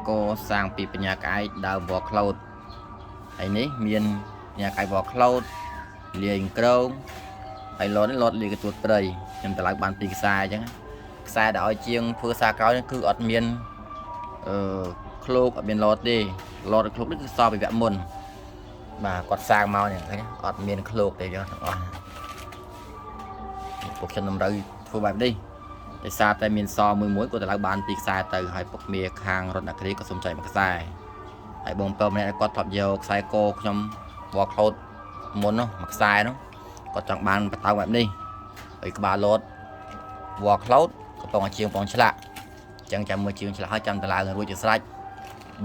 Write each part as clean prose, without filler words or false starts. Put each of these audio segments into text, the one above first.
កសាងពីបញ្ញាក្អែកដើមវល្លិ៍ក្លោតហើយនេះមានបញ្ញាក្អែកវល្លិ៍ក្លោតលាយក្រងហើយឡតនេះឡតលាយកទួតព្រៃខ្ញុំតម្លើងបានពីរខ្សែអញ្ចឹងខ្សែដែលឲ្យជាងធ្វើសារក្រោយនេះគឺអត់មានអឺឃ្លោកអត់មានឡតទេឡតឃ្លោកនេះគឺសល់ពីវគ្គមុនបាទគាត់សាងមកនេះឃើញអត់មានឃ្លោកទេចឹងទាំងអស់ពួកខ្ញុំតម្រូវធ្វើបែបនេះដោយសារតែមានសមួយមួយគាត់ទៅឡើងបានពីរខ្សែទៅហើយពុកមាខាងរតនគិរីក៏សុំចែកមួយខ្សែហើយបងប្រុសម្នាក់គាត់ធ្លាប់យកខ្សែកខ្ញុំវល្លិ៍ក្លោតមុននោះមួយខ្សែនោះគាត់ចង់បានបតៅបែបនេះហើយក្បាលលោតវល្លិ៍ក្លោតកំប៉ុងជាងកំប៉ុងឆ្លាក់អញ្ចឹងចាំមើលជាងឆ្លាក់ហើយចាំតឡើងរួចជាស្រេច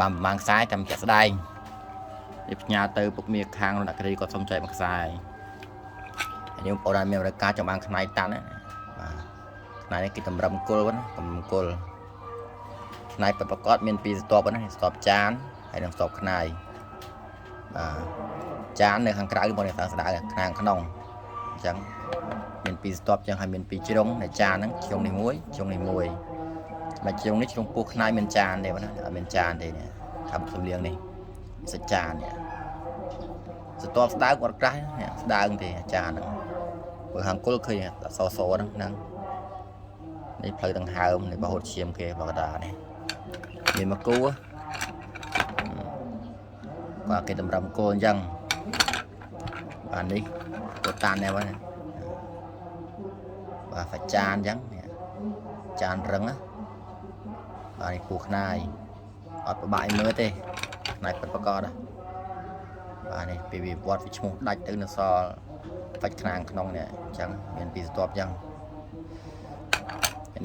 បានប្រហែលខ្សែចាំជាក់ស្ដែងនេះផ្ញើទៅពុកមាខាងរតនគិរីគាត់សុំចែកមួយខ្សែហើយខ្ញុំបងប្អូនមានរការចង់បានខ្នែតាន់ណាបាទខ្នែនេះគេតម្រឹមគល់ណាតម្រឹមគល់ខ្នែពិតប្រកបមានពីរស្ទាប់ណាស្ទាប់ចានហើយនិងស្ទាប់ខ្នែបាទចាននៅខាងក្រៅបងនេះខាងស្ដៅខាងក្នុងអញ្ចឹងមានពីរស្ទាប់អញ្ចឹងហើយមានពីរជ្រុងនៃចានហ្នឹងជ្រុងនេះមួយជ្រុងនេះមួយមកជ្រុងនេះជ្រុងពោះខ្នែមានចានទេបងណាអត់មានចានទេនេះខាងសំលៀងនេះសាច់ចាននេះស្ទាប់ស្ដៅគាត់ក្រាស់នេះស្ដើងទេចានហ្នឹងព្រោះខាងគល់ឃើញអសសហ្នឹងហ្នឹងនេះផ្លូវដង្ហើមនេះបហូតឈាមគេបកដានេះមានមកគូបាទគេតម្រឹមគោអញ្ចឹងបាទនេះកូតានដែរបាទបាទសាច់ចានអញ្ចឹងនេះចានរឹងណាបាទនេះពូខ្នាយអត់ប្របាក់ឲ្យមើលទេខ្នាយពិតប្រកបណាបាទនេះពីវិវត្តវាឈ្មោះដាច់ទៅនៅសល់បាច់ខ្នាងក្នុងនេះអញ្ចឹងមានពីរស្ទាប់អញ្ចឹង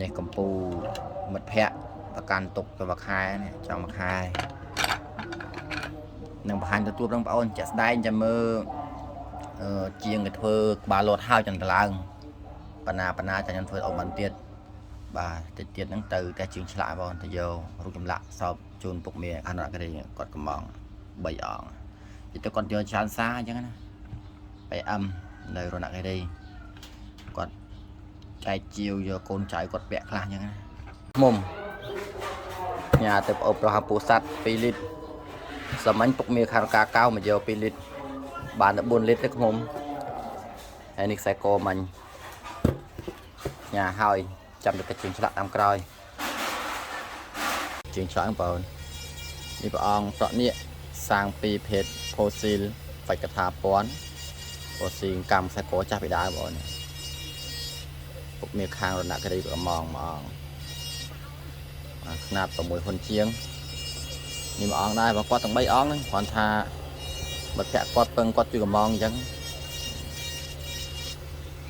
នេះកម្ពូមិត្តភ័ក្តិប្រកាន់ទុកទៅមួយខែនេះចង់មួយខែនឹងបង្ហាញទទួលបងប្អូនជាក់ស្ដែងចាំមើលអឺជាងគេធ្វើក្បាលលោតហើយចន្ទឡើងបណ្ណាបណ្ណាចាំខ្ញុំធ្វើអុំបានទៀតបាទតិចទៀតហ្នឹងទៅតែជាងឆ្លាក់បងទៅយករូបចម្លាក់សោបជូនពុកមាអនុរក្សរីគាត់កំង3អង្គនិយាយទៅគាត់យកច្រើនសារអញ្ចឹងណា PM នៅរណគិរីគាត់ចែកជាវយកកូនចៅគាត់ពាក់ខ្លះអញ្ចឹងណាមុំញ៉ាទៅប្អូនប្រុសពូសัตว์2លីត្រសមញ្ញពុកមាខាងកាកៅមកយក2លីត្របានតែ4លីត្រទេខ្មុំហើយនេះខ្សែកមាញ់ញ៉ាហើយចាំតែជាងឆ្លាក់តាមក្រោយជាងឆ្លាក់បងប្អូននេះព្រះអង្គប្រក់នេះសាងពីភេទផូស៊ីលបច្ចកថាពន្ធផូស៊ីលកម្មខ្សែកចាស់ពីដើមបងប្អូនពុកមាខាងរណគិរីប្រមងមួយអង្គខ្នាត6ហ៊ុនជាងនេះមួយអង្គដែរបើគាត់ទាំង3អង្គហ្នឹងគ្រាន់ថាមិត្តភក្តិគាត់ពឹងគាត់ជួយកំងអញ្ចឹង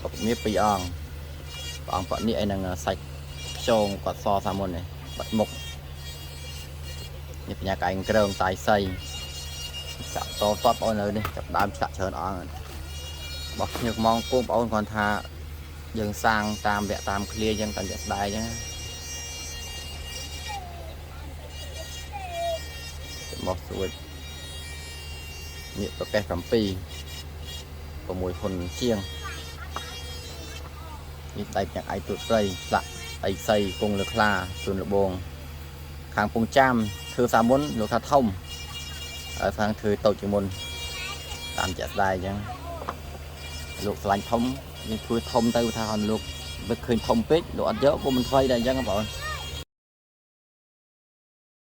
គាត់មាន2អង្គព្រះអង្គប្រក់នេះឯនឹងសាច់ខ្យងគាត់សសាមុននេះបាត់មុខនេះបញ្ញាកែងក្រងតាយសីចាក់តតបងប្អូននៅនេះចាប់ដើមឆ្លាក់ច្រើនអង្គរបស់ខ្ញុំកំងគងបងប្អូនគ្រាន់ថាយើងសាងតាមវគ្គតាមឃ្លាអញ្ចឹងតាមជាក់ស្ដែងអញ្ចឹងមកស្រួចនេះប្រកេះ7 6ហ៊ុនជាងនេះដៃញ៉ាក់ឯទូតព្រៃឆ្លាក់អីសីគង់លើខ្លាជូនលបងខាងពងចាំធ្វើសាមុនលោកថាធំហើយខាងធ្វើតូចជាងមុនតាមជាក់ស្ដែងអញ្ចឹងលោកឆ្លាញ់ធំយើងធ្វើធំទៅថាលោកវាឃើញធំពេកលោកអត់យកក៏មិនថ្លៃដែរអញ្ចឹងបងប្អូន